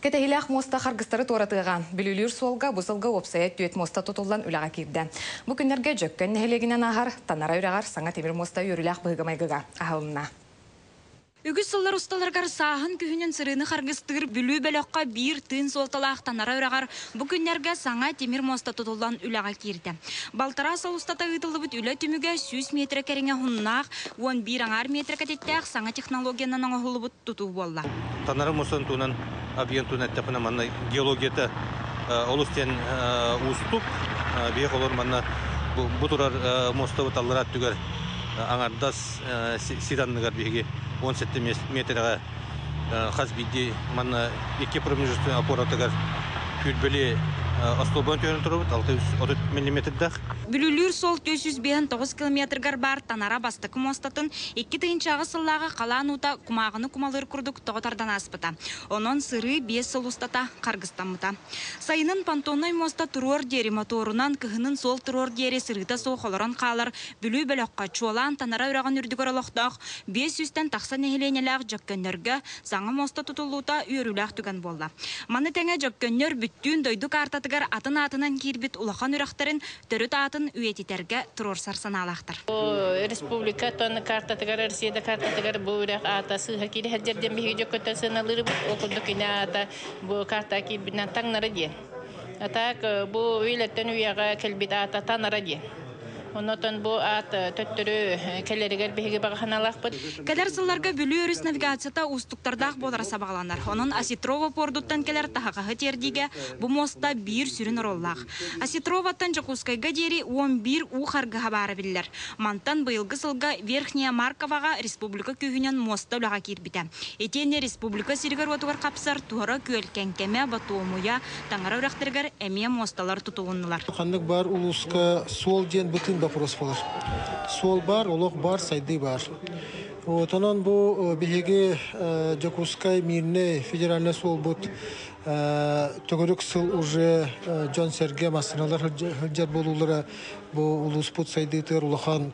Кэтэһиилээх муоста харгыстары туоратыаҕа. Бүлүүлүүр суолга бу сылга уопсайа түөрт муоста тутуллан үлэҕэ киирдэ. Бу күннэргэ Дьөккөн нэһилиэгинэн ааһар Танара үрэҕэр саҥа тимир муоста үөрүүлээх быһыыга-майгыга аһылынна. Үгүс сыллар усталарыгар сааһын күһүнүн сырыыны харгыстыыр Бүлүү бөлөххө биир тыын суолталаах Танара үрэҕэр бу күннэргэ саҥа тимир муоста тутуллан үлэҕэ киирдэ. Балтараа сыл устата ыытыллыбыт үлэ түмүгэ 100 миэтэрэ кэриҥэ уһуннаах, 11 аҥаар миэтэрэ кэтиттээх саҥа технологиянан оҥоһуллубут тутуу буолла. Танара муостатын туһунан объем туһунан эттэхпинэ, манна геологията олус диэн уустук. Биһиэхэ олор манна бу турар муостабыт аллараа өттүгэр аҥардас сир анныгар биһиги 17 миэтэрэҕэ хас биирдии манна икки промежуточный опоратыгар сүүрбэли остуолбанан түһэрэн турабыт, 630 миллиметрдээх. Бүлүүлүүр суол 459 километргар баар Танара бастакы муостатын 2008 сыллааҕы халаан уута кумааҕыны кумалыыр курдук тоҕо тардан ааспыта. Онон сырыы 5 сыл устата харгыстаммыта. Сайынын понтоннай муоста туруор диэри мотуорунан, кыһынын суол туруор диэри сырыыта суох олорон хаалар Бүлүү бөлөххө, чуолаан Танара үрэҕин үрдүгэр олохтоох 500-тэн тахса нэһилиэнньэлээх Дьөккөннөргө саҥа муоста тутуллуута үөрүүлээх түгэн буолла. Маны тэҥэ Дьөккөннөр бүттүүн дойду каартатыгар атын аатынан киирбит улахан үрэхтэрин төрүт аатын үйэтитэргэ туруорсар санаалаахтар. Республика тон картатыгар, Россия да картатыгар бу үрэх аата сыыһа киирэ сылдьар диэн биһиги Дьөккөнтөн сыаналыырбыт. Ол курдук кини аата бу картаҕа киирбитинэн таҥнара диэн. А так бу үйэлэртэн үйэҕэ кэлбит аата Танара диэн. Оннотон бу аат төттөрү кэлэригэр биһиги баҕа санаалаахпыт. Кэлэр сылларга Бүлүү өрүс навигацията уустуктардаах буолара сабаҕаланар. Онон Осетрово пуордуттан кэлэр таһаҕаһы тиэрдиигэ бу муоста биир сүрүн оруоллаах. Осетроваттан Дьокуускайга диэри 11 уу харгыһа баара биллэр. Мантан быйылгы сылга Верхняя Марковаҕа республика күүһүнэн муоста үлэҕэ киирбитэ. Итиэннэ республика сиригэр-уотугар хапсар Туора Күөл, Кэҥкэмэ, Ботуомуйа, Таҥара үрэхтэригэр эмиэ муосталар тутулуннулар. Ханнык баар улууска суол диэн бытыын вопрос буолар. Суол баар, олох баар, сайдыы баар. Вот, онон бу биһиги Дьокуускай, Мирнэй федеральнай суолбут төгүрүк сыл уже дьон-сэргэ массыыналар сылдьар буолуулара бу улууспут сайдыытыгар улахан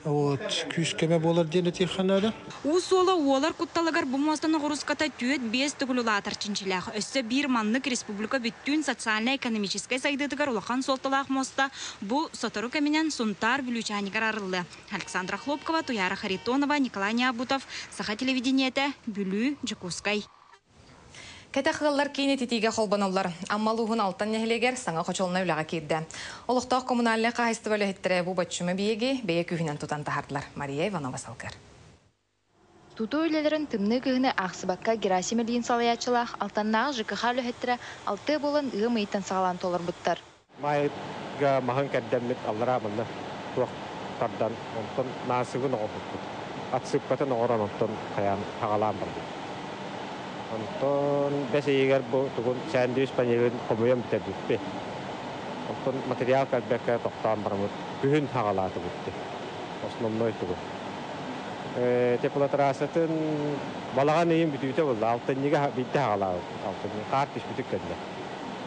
вот, күүс-көмө буолар диэн этиэххэ наада. Уу суола уолар кутталыгар бу муоста ноҕурууската түөрт-биэс төгүл улаатар чинчилээх. Өссө биир маннык республика бүттүүн социальнай-экономическай сайдыытыгар улахан суолталаах муоста бу сотору кэминэн Сунтаар Бүлүүчээнигэр арыллыа. Александра Хлопкова, Туйаара Харитонова, Николай Необутов, Саха телевидениетэ, Бүлүү, Дьокуускай. Кэтэх ыаллар киин ититиигэ холбоноллор. Амма улууһун Алтан нэһилиэгэр саҥа хочуолунай үлэҕэ киирдэ. Олохтоох коммунальнай хаһаайыстыба үлэһиттэрэ бу боччума биэги бэйэ күүһүнэн тутан таһаардылар. Мария Иванова салгыар. Тутуу үлэлэрин тымныы кыһыны аахсыбакка Герасим Ильин салайааччылаах Алтаннааҕы ЖКХ үлэһиттэрэ алтыа буолан ыам ыйыттан саҕалаан толорбуттар. Маайга маһын кэрдэммит аллараа манна туох тардан онтон наасыбын оҥорбуппут. Отсыпкатын оҥорон онтон хайаан хаҕалаан барбыт. Онтон бэс ыйыгар бу тугун сэндвич панелин хомуйан бүтэрбиппит. Онтон материал кэлбэккэ тохтоон бараммыт күһүн хаҕалаатыбыт. Основной тугу. Теплотрассатын балаҕан ыйын бүтүүтэ буолла. Алтынньыга биирдэ хаҕалаабыт. Алтынньы хаар түспүтүк кэллэ.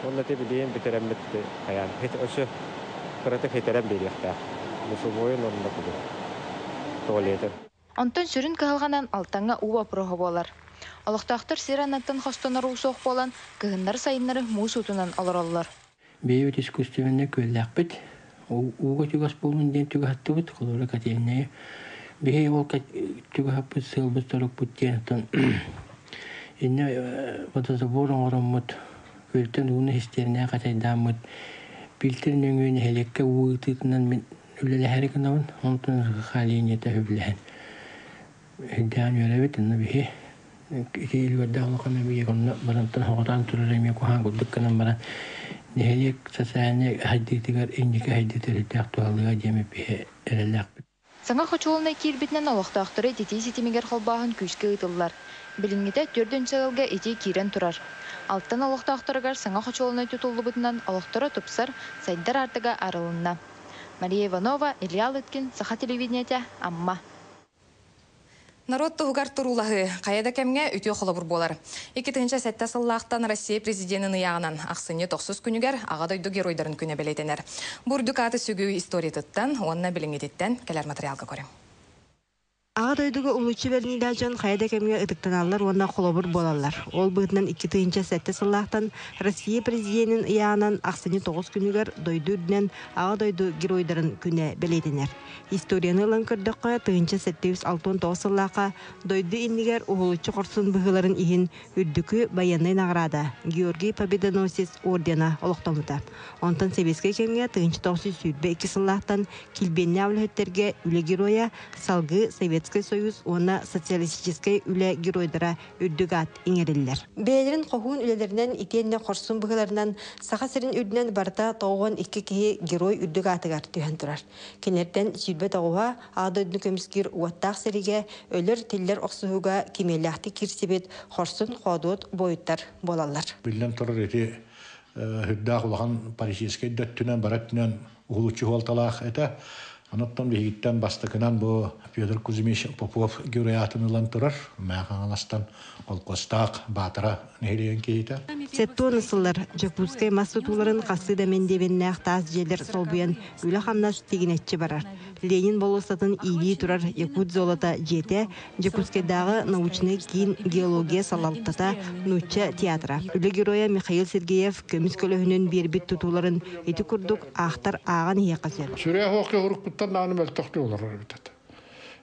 Уонна ити билигин бүтэрэммит хайаан өссө кыратык хитэрэн биэриэхтээх. Мусубуойун уонна тугу туалеты. Онтон сүрүн кыһалҕанан Алтаҥҥа уу боппуруоһа буолар. Олохтоохтор сир анныттан хостонор уу суох буолан, кыһыннары-сайыннары муус уутунан олороллор. Бэйэбит искусственнай күөллээхпит. Ууга чугас буолун диэн чугаһаттыбыт, холобура котельнайы. Биһиги ол чугаһаппыт сыалбыт-сорукпут диэн оттон иннэ водозабор оҥороммут, күөлтэн ууну истиэринээх хачайдааммыт, Пильтер нөҥүө нэһилиэккэ уу ыытыытынан мин үлэлэһэри гынабын, онтон РХХ линията үбүлэһэн үрдээн үөрэбит, онно биһи ити үлүгэрдээх улахан эбийиэк онно барантан хоҕотоон турар эмиэ куһаҕан курдук гынан баран нэһилиэк социальнай сайдыытыгар инники сайдыыта үрдээх туһалыа диэн биһи эрэллээхпит. Саҥа хочуолунай киирбитинэн олохтоохтору ититии ситимигэр холбооһун күүскэ ыытыллар. Билиҥҥитэ 400 ыалга итии киирэн турар. Алтан олохтоохторугар саҥа хочуолунай тутуллубутунан олохторо тупсар, сайдар аартыга арылынна. Мария Иванова, Илья Лыткин, Саха телевидениетэ, Амма. Норуот туһугар туруулаһыы хайа да кэмҥэ үтүө холобур буолар. 2007 сыллаахтан Россия президенин ыйааҕынан ахсынньы тохсус күнүгэр Аҕа дойду геройдарын күнэ бэлиэтэнэр. Бу үрдүк ааты сүгүү историятыттан уонна билиҥҥититтэн кэлэр материалга көрүҥ. Аҕа дойдуга улуччу бэриниилээх дьон хайа да кэмҥэ ытыктаналлар уонна холобур буолаллар. Ол быһыытынан 2007 сыллаахтан Россия президенин ыйааҕынан ахсынньы 9 күнүгэр дойду үрдүнэн Аҕа дойду геройдарын күнэ бэлиэтэнэр. Историяны ылан көрдөххө, 1769 сыллаахха дойду иннигэр уһулуччу хорсун быһыыларын иһин үрдүкү байыаннай наҕараада Георгий Победоносец ордена олохтоммута. Онтон сэбиэскэй кэмҥэ 1922 сыллаахтан килбиэннээх үлэһиттэргэ үлэ геройа, салгыы Советскай Союз уонна Социалистическай үлэ геройдара үрдүк аат иҥэриллэр. Бэйэлэрин хоһуун үлэлэринэн итиэннэ хорсун быһыыларынан Саха сирин үрдүнэн барыта 92 киһи герой үрдүк аатыгар түһэн турар. Кинилэртэн 29-а Аҕа дойдуну көмүскүүр уоттаах сэриигэ өлөр-тиллэр охсуһууга кимиэлээхтик киирсибит хорсун-хоодуот буойуттар буолаллар. Биллэн турар, ити үрдээх улахан политическай да өттүнэн, бары өттүнэн уһулуччу суолталаах этэ. Оноттон биһигиттэн бастакынан бу Петр Кузьмич Попов герой аатын ылан турар. Мэҥэ Хаҥаластан холкуостаах Баатара нэһилиэгин киһитэ. Сеттуон сыллар Дьокуускай мас тутууларын хасыы да мэндиэмэннээх таас дьиэлэр солбуйан үлэ-хамнас тигинэччи барар. Ленин болуоссатын иилии турар Якут золото дьиэтэ, Дьокуускайдааҕы научнай киин геология салалтата, Нуучча театра. Үлэ геройа Михаил Сергеев көмүс көлөһүнүн биэрбит тутууларын ити курдук аахтар ааҕан иһиэххэ сөп. Сүрээх уохка уруккуттан даҕаны мөлтөхтүү олорор эбит этэ.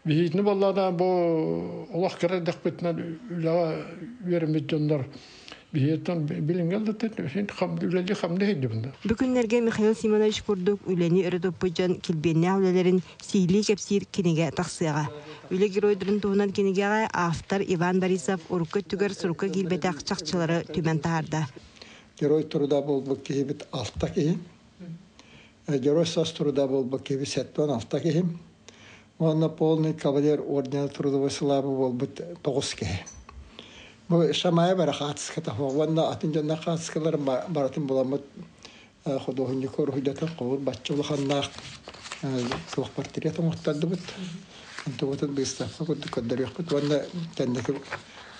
Биһиитини буоллаҕына бу олох кыра эрдэхпитинэн үлэҕэ үөрэммит дьоннор биһиэттэн билиҥҥэ үлэлии хамныы сылдьыбын. Бу күннэргэ Михаил Семенович курдук үлэни өрө туппут дьон килбиэннээх үлэлэрин сиһилии кэпсиир кинигэ тахсыаҕа. Үлэ геройдарын туһунан кинигэҕэ автор Иван Борисов урукку өттүгэр сурукка киирбэтэх чахчылары түмэн таһаарда. Герой труда буолбут киһибит алта киһи. Герой сос труда буолбут киһибит 76 киһи. Уонна полный кавалер ордена трудовой славы буолбут тоҕус киһи. Бу Шамая бара хаатыската уонна атын дьоннор хаатыскаларын барытын буламмыт худуоһунньук уруһуйдатан холур бачча улаханнаах туох портрет оҥортардыбыт. Онтубутун быыстапка курдук көрдөрүөхпүт уонна кэнники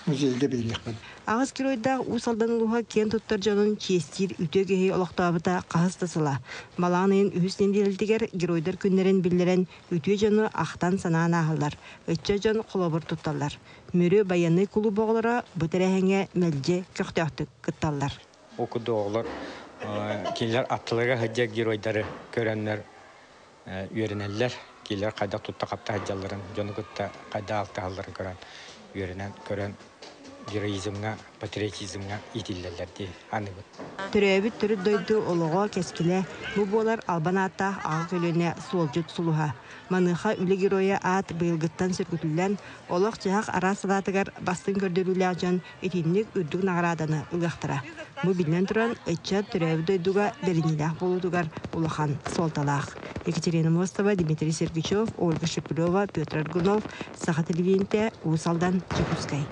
музейга биэриэхпит. Аҕыс геройдаах Уус Алдан улууһа киэн туттар дьонун чиэстиир үтүө киһи олохтообута хаһыс да сыла. Балаҕан ыйын үһүс нэдиэлэтигэр геройдар күннэрин биллэрэн үтүө дьону ахтан-санаан ааһаллар, ыччат дьон холобур тутталлар. Мүрү байыаннай кулууп оҕолоро бу тэрээһиҥҥэ мэлдьи көхтөөхтүк кытталлар. Ол курдук оҕолор кинилэр аттыларыгар сылдьар геройдары көрөннөр үөрэнэллэр. Кинилэр хайдах тутта-хапта сылдьалларын, дьону кытта хайдах алтыһалларын көрөн, үөрэнэн көрөн героизмҥа, патриотизмҥа иитиллэллэр дии саныыбын. Төрөөбүт төрүт дойду олоҕо, кэскилэ бу буолар албан ааттаах аҕа көлүөнэ суолдьут сулуһа. Маныаха Үлэ Геройа аат быйылгыттан сөргүтүллэн, олох-дьаһах араас салаатыгар бастыҥ көрдөрүүлээх дьон итинник үрдүк наҕарааданы ылыахтара. Бу биллэн туран, ыччат төрөөбүт дойдуга бэриниилээх буолуутугар улахан суолталаах. Екатерина Мостова, Дмитрий Сергучев, Ольга Шепелева, Петр Аргунов, Саха телевидениетэ, Уус Алдан, Дьокуускай.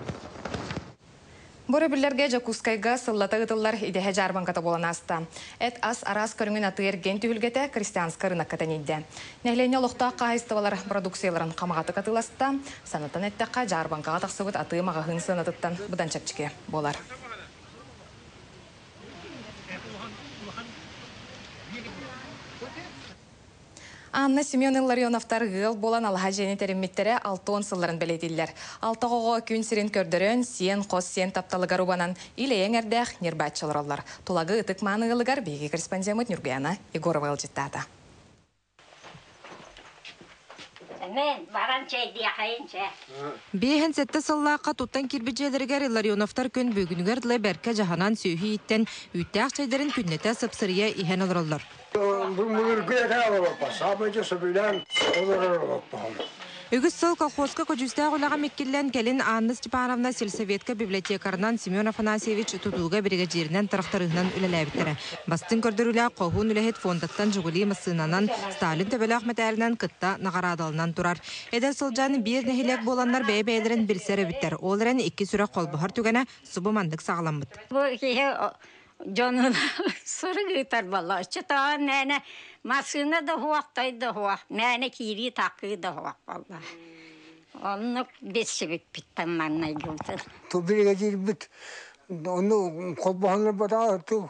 Бу өрөбүллэргэ Дьокуускайга сыллата ыытыллар идэһэ дьаарбаҥката буолан ааста. Эт-ас араас көрүҥүн атыы-эргиэн түһүлгэтэ Крестьянскай ырынакка тэнийдэ. Нэһилиэнньэ олохтоох хаһаайыстыбалар продукцияларын хамаҕатык атыыласта. Санатан эттэххэ, дьаарбаҥкаҕа тахсыбыт атыы маҕаһыын сыанатыттан быдан чэпчэки буолар. Анна Семен Илларионовтар ыал буолан алаһа дьиэни тэриммиттэрэ 60 сылларын бэлиэтииллэр. Алта оҕоҕо күн сирин көрдөрөн, сиэн, хос сиэн тапталыгар убанан, ил-эйэ эҥэрдээх ньирбааччы олороллор. Тулагы ытык мааны ыалыгар биһиги корреспондеммыт Нюргуяна Егорова ыалдьыттаата. Мен баран чэйдиэхэйин чэ. 57 сыллаахха туттан киирбит дьиэлэригэр Илларионовтар күн бүгүнүгэр дылы бэркэ дьаһанан сүөһү ииттэн үүттээх чэйдэрин күннэтэ сыпсырыйа иһэн олороллор. Былыргы этэ олорбоппа, саамай сөбүлээн олорор олоппоһум. Үгүс сыл колхозка көдьүүстээх үлэҕэ миккиллэн, кэлин Анна Степановна сельсоветка библиотекарынан, Семен Афанасьевич тутууга биригэдьииринэн, тырахтарыһынан үлэлээбиттэрэ. Бастыҥ көрдөрүүлээх хоһуун үлэһит фондаттан Жигули массыынанан, Сталин төбөлөөх мэтээлинэн кытта наҕараадаланан турар. Эдэр сылдьан биир нэһилиэк буоланнар бэйэ-бэйэлэрин билсэр эбиттэр. Ол эрэн икки сүрэх холбоһор түгэнэ субу маннык саҕаламмыт. Бу киһи дьонун сырык ыытар буолла. Оччотооҕу мээнэ массыына да суох, той да суох, мээнэ киирии такыы да суох буолла. Оннук билсибиппиттэн маҥнайгыбытын. Ту биригэдьиирбит онну холбоһоннорботоҕо ту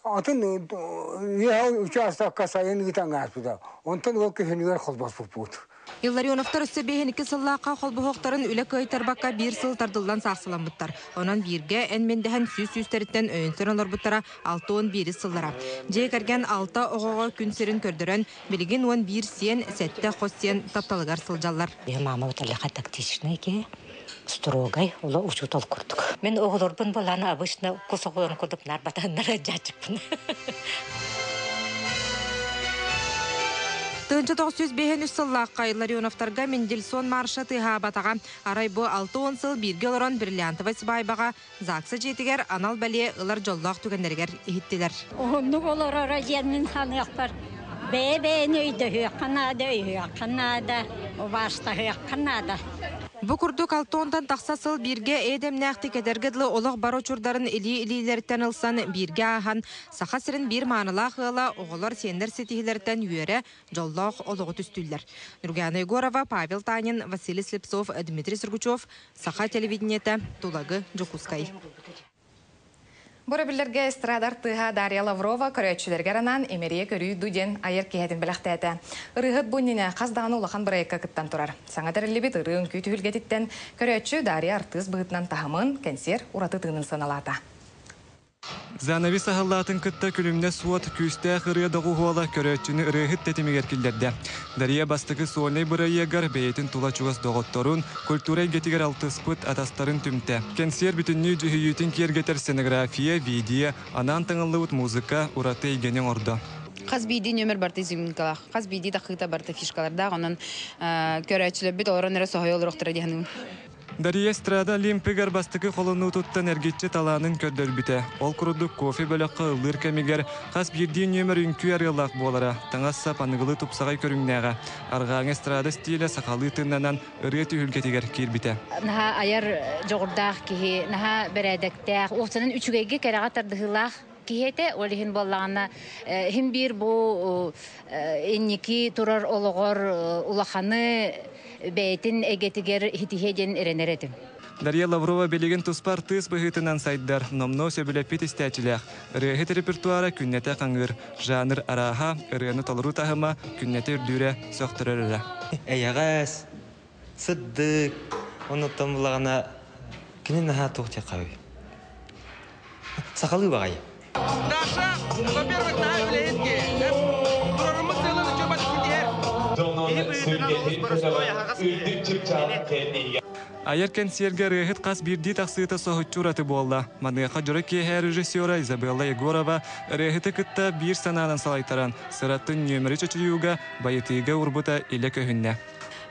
атын үөһэ учаастакка сайын ыытан ааспыта. Онтон ол күһүнүгэр холбоспуппут. Илларионовтар өссө 52 сыллаахха холбоһуохтарын үлэ кыайтарбакка биир сыл тардыллан саахсаламмыттар. Онон бииргэ эн-мин дэһэн сүүс сүүстэриттэн өйөнсөн олорбуттара 61 сыллара. Дьиэ кэргэн алта оҕоҕо күн сирин көрдөрөн, билигин 11 сиэн, сэттэ хос сиэн тапталыгар сылдьаллар. Мама вот тактичный киһи, строгай, оло учуутал курдук. Мин оҕолорбун булан обычно кус оҕолорун курдук нарбатаннара дьаачыппын. 1953 сыллаахха Илларионовтарга Мендельсон марша тыаһаабатаҕа. Арай бу 60 сыл бииргэ олорон бриллиантовай сыбаайбаҕа ЗАГСа дьиэтигэр анал бэлиэ ылар дьоллоох түгэннэригэр иһиттилэр. Уһуннук олороро диэн мин саныахпар бэйэ-бэйэни өйдөһүөххэ наада, өйүөххэ наада, убаастаһыахха наада. Бу курдук 60-тан тахса сыл бииргэ эйэ-дэмнээхтик этэргэ дылы олох бары очурдарын илии-илиилэриттэн ылсан бииргэ ааһан, Саха сирин биир маанылаах ыала оҕолор сиэннэр ситиһиилэриттэн үөрэ, дьоллоох олоҕу түстүүллэр. Нюргуяна Егорова, Павел Танин, Василий Слепцов, Дмитрий Сургучев, Саха телевидениетэ, Тулагы, Дьокуускай. Бу өрөбүллэргэ эстрада артыыһа Дарья Лаврова көрөөччүлэргэр анаан Имэрийэ көрүү ду диэн айар киэһэтин бэлэхтээтэ. Ырыаһыт бу иннинэ хас даҕаны улахан бырайыакка кыттан турар. Саҥа тэриллибит ырыа үҥкүү түһүлгэтиттэн көрөөччү Дарья артыыс быһыытынан таһымын, кэнсиэр ураты тыынын сыаналаата. Занавес аһыллаатын кытта күлүмнэ суот күүстээх ырыа доҕуһуола көрөөччүнү ырыаһыт тэтимигэр киллэрдэ. Дария бастакы сольнай бырайыагар бэйэтин тула чугас доҕотторун, культура эйгэтигэр алтыспыт атастарын түмтэ. Кэнсиэр бүтүннүү дьүһүйүүтүн киэргэтэр сценография, видео, анаан таҥыллыбыт музыка ураты эйгэни оҥордо. Хас биирдии нүөмэр барыта изюминкалаах, хас биирдии тахыыта барыта фишкалардаах, онон көрөөччүлэрбит олорон эрэ соһуйа олоруохтара дии саныыбын. Дария эстрада Олимпигар бастакы холонуутуттан эргиччи талаанын көрдөрбүтэ. Ол курдук кофе бөлөххө ыллыыр кэмигэр хас биирдии нүөмэр үҥкүү арыаллаах буолара, таҥас-сап аныгылыы тупсаҕай көрүҥнээҕэ. Арҕааҥы эстрада стилэ сахалыы тыыннанан ырыа түһүлгэтигэр киирбитэ. Наһаа айар дьоҕурдаах киһи, наһаа бэрээдэктээх, уопсанан үчүгэйгэ кэрэҕэ тардыһыылаах киһи этэ. Ол иһин буоллаҕына, иһин биир бу инники турар олоҕор улаханы бэйэтин эйгэтигэр иһитиһиэ диэн эрэнэр этим. Дарья Лаврова билигин туспа артыыс быһыытынан сайдар, номнуо сөбүлэппит истээччилээх. Ырыаһыт репертуара күннэтэ хаҥыыр, жанр арааһа, ырыаны толоруу таһыма күннэтэ үрдүүрэ сөхтөрөр эрэ. Эйэҕэс, сырдык, оннуттан булаҕына кини наһаа туох диэххэ Сахалыы баҕайы. Даша, во-первых, наһаа үлэһит киһи. Турарыммыт сыалын учуобат ситиһэр. Киһи быһыытынан олус боростуой аһаҕас киһи. Айар кэнсиэргэ ырыаһыт хас биирдии тахсыыта соһуччу ураты буолла. Маныаха дьоро киэһэ режиссера Изабелла Егорова ырыаһыты кытта биир санаанан салайтаран, сыратын нүөмэри чочуйууга, байытыыга урбута илэ көһүннэ.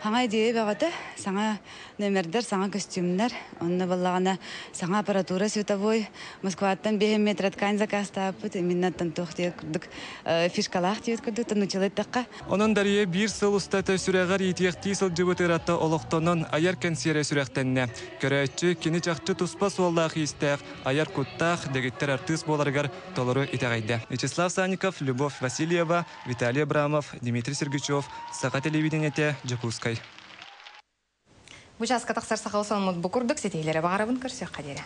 Саҥа идея бөҕөтө, саҥа Нөмердэр саҥа көстүүмнэр, онно буоллаҕына саҥа аппаратура световой, Москваттан 5 метр ткань заказтаабыт, именно туох диэт курдук фишкалаах диэт курдук научила эттэххэ. Онон Дария биир сыл устата сүрэҕэр иитиэхтии сылдьыбыт ырата олохтонон айар кэнсиэрэ сүрэхтэннэ. Көрөөччү кини чахчы туспа суоллаах-иистээх, айар куттаах, дэгиттэр артыыс буоларыгар толору итэҕэйдэ. Вячеслав Санников, Любовь Васильева, Виталий Абрамов, Дмитрий Сергучев, Саха телевидениетэ, Дьокуускай. Бу чааска тахсар сахал сонуммут бу курдук ситиһиилэри баҕарабын көрсүөххэ диэри.